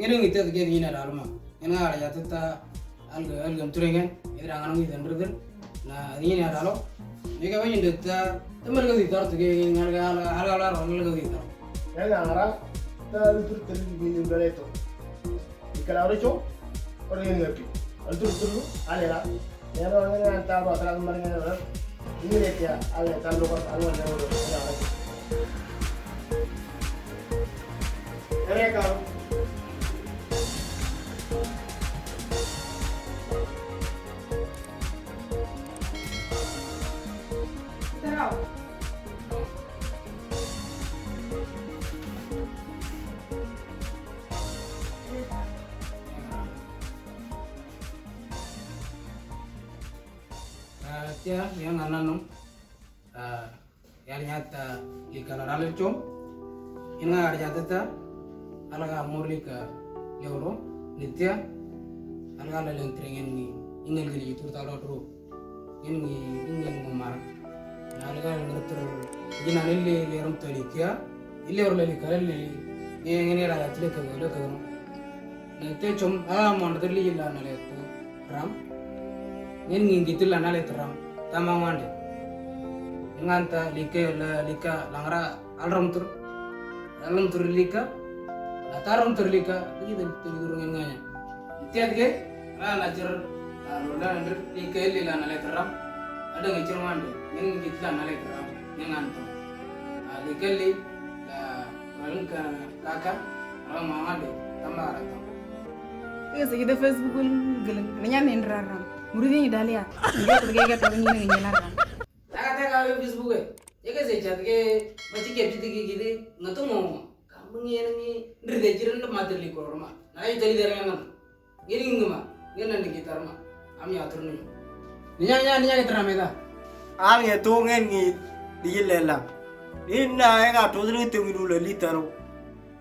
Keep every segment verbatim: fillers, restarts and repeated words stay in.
Ini ngi tet ge ni na dalma. Ini ngi ada ya teta alga alga turengen. Ini rangan ngi dan rudel. Na ini na dalo. Ni ka wajin deta temal ga di tar tuge ngal ga alga alga alga ga di tar. Ini ngi ara ta lutur tel ni ni beleto. Ikala ore cho ore ni ngapi. Altur tulu alela. Nero nero anta ro atra mari nero. Ini le kia ale ta lo ko alo nero. Ere ka. Terau. Tia yang anan no. Yar nyata lika la rale chom. Ina ar nyata ta. Alaga mor lika leuro. Nitia. Alaga la leng trengen ni. Ingel gili tur talo tru. Ngen ni ingen ngomar. Alaga ngertur. Jina ni le le rum tali tia. Ile or le lika le. Ngen ngen ra tia le ka le ka. Nete chom a mon de li la na le tu ram. Ngen ngi gitil la na le tu ram. Tama wande. Ngan ta lika la lika langra alram tur. Alram tur lika. La taram tur lika. Lagi de tu dur ngen nganya. Tiat ke la la jer la ro la ndir lika li la na le tu ram. Ada ngi jer wande. Ngen ngi gitil la na le tu ram. Ngen ngan tu. Lika li la Ralung ka laka, ralung mama de, tamba ara tamba. Ese gida Facebook ul geleng, nanya nen raram. Muridi ni dalia. Dia tu gaya tu ni ni ni laram. Taka taka Facebook e. Ya ke se chat ke, bachi ke piti ke gidi, ngatu mo. Kamu ni ni, nri de jiran de mater li korma. Na yu tali de rangan. Ngini nguma, ngini nandi gitar ma, ami atur ni. Ninya ninya ninya gitar ma ida. Al nge tu ngen ngi di lela. Inna ega tu ni tu ngi dula litaro.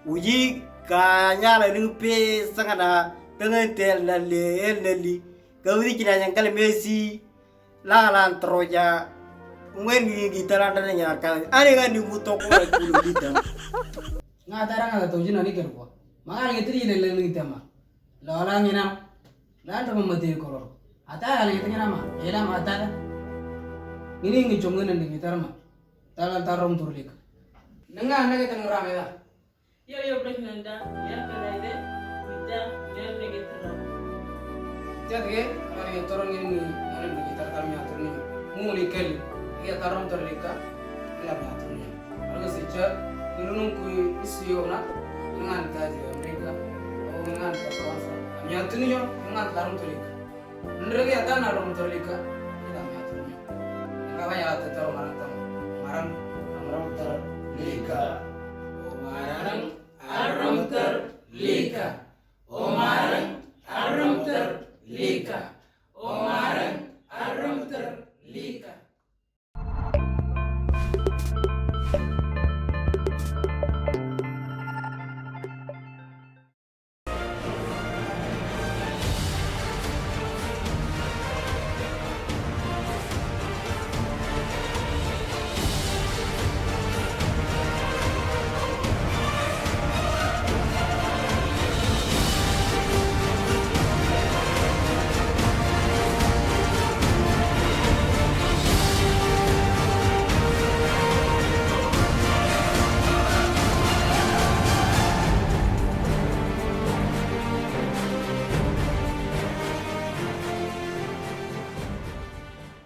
Uji ka nyala ni pe sangana pengen tel na le el na li. Ka uri kina yang kala Messi. La la troja. Ngen ngi gitar anda nya ka. Ani ga ni muto ko la kulu gitar. Nga tara nga to jina ni kerbo. Manga ngi tri le le ngi tema. La la ngi nam. La to ma mati ko. Ata la ngi tengena ma. Ela ma ata. Ngini ngi chongen ngi gitar ma. Tala tarom turlik. Nenga nage tengera meda. Yo yo bres nanda, ya kena ide, kita ya nege terang. Tiat ge, ara ye torong ini ni, ara ni gitar tar mi atur ni. Mu ni kel, ya tarom tar lika, ila mi atur ni. Ara sicha, nunung kui isi yo na, ngan ta di Amerika, o ngan ta Fransa. Mi atur ni yo, ngan tarom tar lika. Nrege atan arom terlika. Ila mi atur ni. Kawa ya atan arom aram tam. Aram aram terlika. Omarang aram terlika. Omarang aram terlika. Omarang aram terlika.